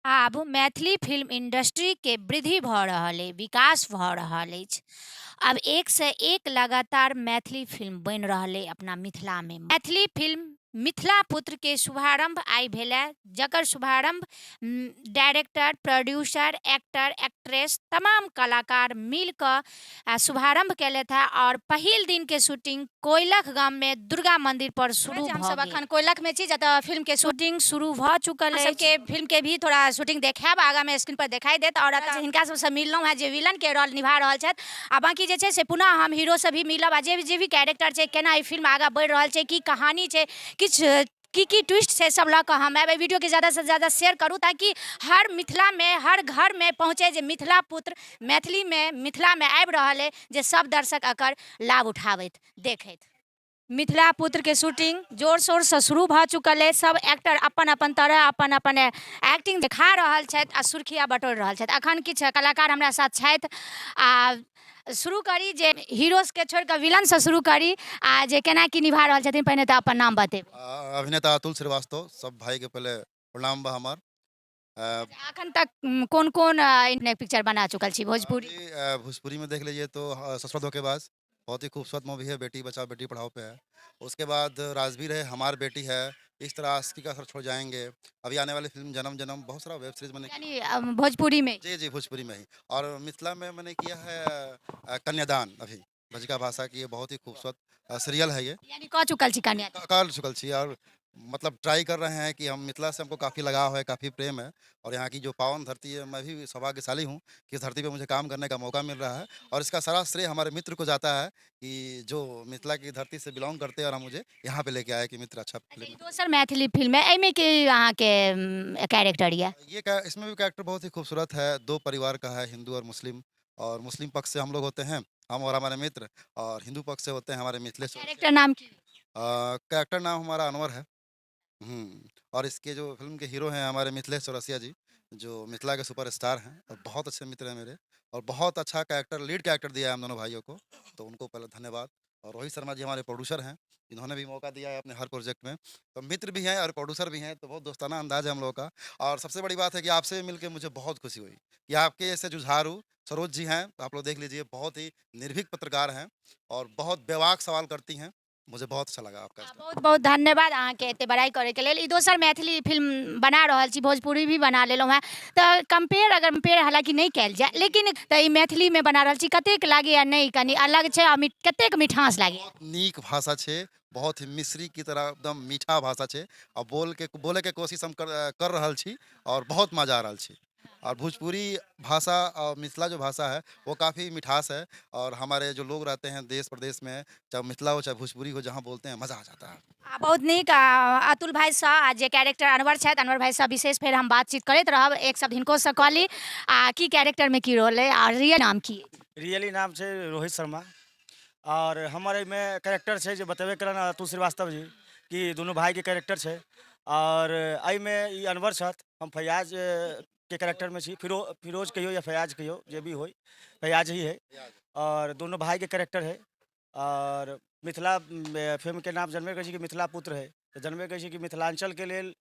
आब मैथिली फिल्म इंडस्ट्रीके वृद्धि भऽ रहल अइ, विकास भऽ रहल अछि। आब एकसँ एक लगातार मैथिली फिल्म बनि रहल अइ अपना मिथिलामे। मैथिली फिल्म मिथिला पुत्रके शुभारम्भ आइ भेलए, जकर शुभारम्भ डायरेक्टर, प्रोड्यूसर, एक्टर, एक्ट्रेस तमाम कलाकार मिल कऽ शुभारम्भ केलथि हेँ आओर पहिल दिनके शूटिंग कोइलख गाममे दुर्गा मन्दिर पर शुरू भऽ हमसब अखन कोइलखमे छी, जतऽ फिल्मके शूटिंग शुरू भऽ चुकल अछि। सबके फिल्मके भी थोड़ा शूटिंग देखायब, आगाँमे स्क्रीन पर देखाई देत। आओर एतऽ हिनका सबसँ मिललहुँ हेँ जे विलनके रोल निभा रहल छथि, आ बाँकी जे छै से पुनः हम हीरोसँ भी मिलब, आ जे भी कैरेक्टर छै, केना ई फिल्म आगाँ बढ़ि रहल छै, की कहानी छै, किछु की की ट्विस्ट छै, सब लऽ कऽ हम आयब। एहि वीडियोके ज्यादासँ ज्यादा शेयर करू ताकि हर मिथिलामे, हर घरमे पहुँचै जे मिथिला पुत्र मैथिलीमे मिथिलामे आबि रहल अइ, जे सब दर्शक एकर लाभ उठाबथि, देखथि। मिथिला पुत्रके शूटिंग जोर शोरसँ शुरू भऽ चुकल अइ। सब एक्टर अपन अपन तरह अपन अपन एक्टिंग देखा रहल छथि आ सुर्खिया बटोरि रहल छथि। अखन किछु कलाकार हमरा साथ छथि, आ शुरू करी जे हीरोसके छोड़ि कऽ विलनसँ शुरू करी, आ जे केना की निभा रहल छथिन। पहिने तऽ अपन नाम बतेब। अभिनेता अतुल श्रीवास्तव। सब भाई के पहले प्रणाम बा हमार। अखन तक कोन कोन पिक्चर बना चुकल छी भोजपुरी? अभी, भोजपुरी में देख लीजिए तो ससुरा धोखेबाज बहुत ही खूबसूरत मूवी है, बेटी बचाओ बेटी पढ़ाओ पे है। उसके बाद राजवीर है, हमार बेटी है, इस तरह आशिकी का असर छोड़ जाएंगे, अभी आने वाली फिल्म जन्म जन्म, बहुत सारा वेब सीरीज मैंने। यानी भोजपुरी में? जी जी, भोजपुरी में ही। और मिथिला में मैंने किया है कन्यादान, अभी बज्जिका भाषा की ये बहुत ही खूबसूरत सीरियल है ये। यानी कऽ चुकल छी कन्यादान? कर चुकल छी और मतलब ट्राई कर रहे हैं कि हम मिथिला से हमको काफ़ी लगाव है, काफ़ी प्रेम है और यहाँ की जो पावन धरती है, मैं भी सौभाग्यशाली हूँ कि इस धरती पे मुझे काम करने का मौका मिल रहा है और इसका सारा श्रेय हमारे मित्र को जाता है कि जो मिथिला की धरती से बिलोंग करते हैं और हम मुझे यहाँ पे लेके आए कि मित्र अच्छा फिल्म। दोसर मैथिली फिल्म है, एहिमे की अहाँके कैरेक्टर यऽ? ये इसमें भी कैरेक्टर बहुत ही खूबसूरत है। दो परिवार का है, हिंदू और मुस्लिम, और मुस्लिम पक्ष से हम लोग होते हैं, हम और हमारे मित्र, और हिंदू पक्ष से होते हैं हमारे मिथिलेश। कैरेक्टर नाम की? कैरेक्टर नाम हमारा अनवर है। और इसके जो फिल्म के हीरो हैं हमारे मिथिलेश चौरसिया जी, जो मिथिला के सुपरस्टार हैं और बहुत अच्छे मित्र हैं मेरे, और बहुत अच्छा कैरेक्टर, लीड कैरेक्टर दिया है हम दोनों भाइयों को, तो उनको पहले धन्यवाद। और रोहित शर्मा जी हमारे प्रोड्यूसर हैं, इन्होंने भी मौका दिया है अपने हर प्रोजेक्ट में, तो मित्र भी हैं और प्रोड्यूसर भी हैं, तो बहुत दोस्ताना अंदाज है हम लोगों का। और सबसे बड़ी बात है कि आपसे मिलके मुझे बहुत खुशी हुई कि आपके ऐसे जुझारू सरोज जी हैं, तो आप लोग देख लीजिए, बहुत ही निर्भीक पत्रकार हैं और बहुत बेबाक सवाल करती हैं। मुझे बहुत अच्छा लगा आपका। बहुत बहुत धन्यवाद अहाँके एते बड़ाइ करैके लेल। ई दोसर मैथिली फिल्म बना रहल छी, भोजपुरी भी बना लेलहुँ हेँ, तऽ कम्पेयर अगर कम्पेयर हालाँकि नहि कयल जाय, लेकिन तऽ ई मैथिलीमे बना रहल छी, कतेक लागैए नहि कनि अलग छै आ कतेक मिठास लागैए? बहुत नीक भाषा छै, बहुत ही मिश्री की तरह एकदम मीठा भाषा छै, आ बोले के कोशिश हम कर रहल छी और बहुत मजा आ रहल छी। और भोजपुरी भाषा और मिथिला जो भाषा है वो काफ़ी मिठास है और हमारे जो लोग रहते हैं देश प्रदेश में, चाहे मिथिला हो चाहे भोजपुरी हो, जहाँ बोलते हैं मज़ा आ जाता है। आ बहुत नीक। आ अतुल भाईसँ आ जे कैरेक्टर अनवर छथि, अनवर भाईसँ विशेष फेर हम बातचीत करैत रहब। एक शब्द हिनकोसँ कऽ ली, आ की कैरेक्टरमे की रोल अइ आ रियल नाम की? रियली नाम छै रोहित शर्मा और हमर एहिमे कैरेक्टर छै जे बतेबे कलन अतुल श्रीवास्तव जी कि दुनू भाईके कैरेक्टर छै और एहिमे ई अनवर छथि, हम फैयाज के कैरेक्टरमे छी, फिरोज कहियौ या फैयाज कहियौ, जे भी होइ फैयाज ही है और दुनू भाईके कैरेक्टर है। और मिथिला फिल्मके नाम जनबे करै छी कि मिथिला पुत्र है, तऽ जनबे करै छी कि मिथिलाञ्चलके लेल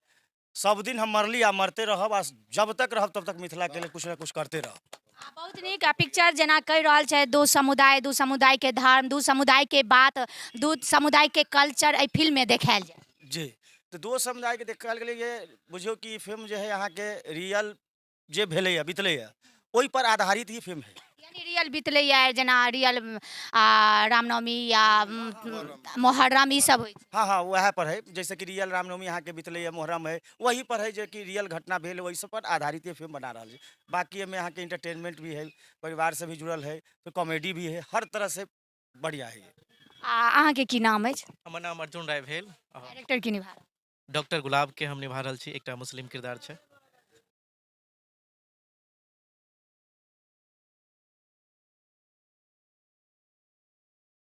सब दिन हम मरली आ मरते रहब आ जब तक रहब तब तक मिथिलाके लेल कुछ ने कुछ करते रहब। बहुत नीक। आ पिक्चर जेना कहि रहल छै दू समुदाय, दू समुदायके धर्म, दू समुदायके बात, दू समुदायके कल्चर एहि फिल्ममे देखायल जाय। जी, तऽ दू समुदायके देखायल गेलै जे बुझियौ कि फिल्म जे है अहाँके रियल जे भेलैए बितलैए ओहि पर आधारित ही फिल्म है। यानी रियल बितलैए, जेना रियल रामनवमी या मोहर्रम ई सब होइ छै। हाँ हाँ, वएह पर है, जैसे कि रियल रामनवमी अहाँके बितलैए, मोहर्रम है, वही पर है जे कि रियल घटना भेल ओहि सब पर आधारित ये फिल्म बना रहल छै। बाकी एहिमे अहाँके इंटरटेनमेंट भी है, परिवार से भी जुड़ल है, फिर कॉमेडी भी है, हर तरह से बढ़िया है। आ अहाँके की नाम अछि? हमर नाम अर्जुन राय भेल। कैरेक्टर की निभा? डॉक्टर गुलाबके हम निभा रहल छी, एकटा मुस्लिम किरदार छै।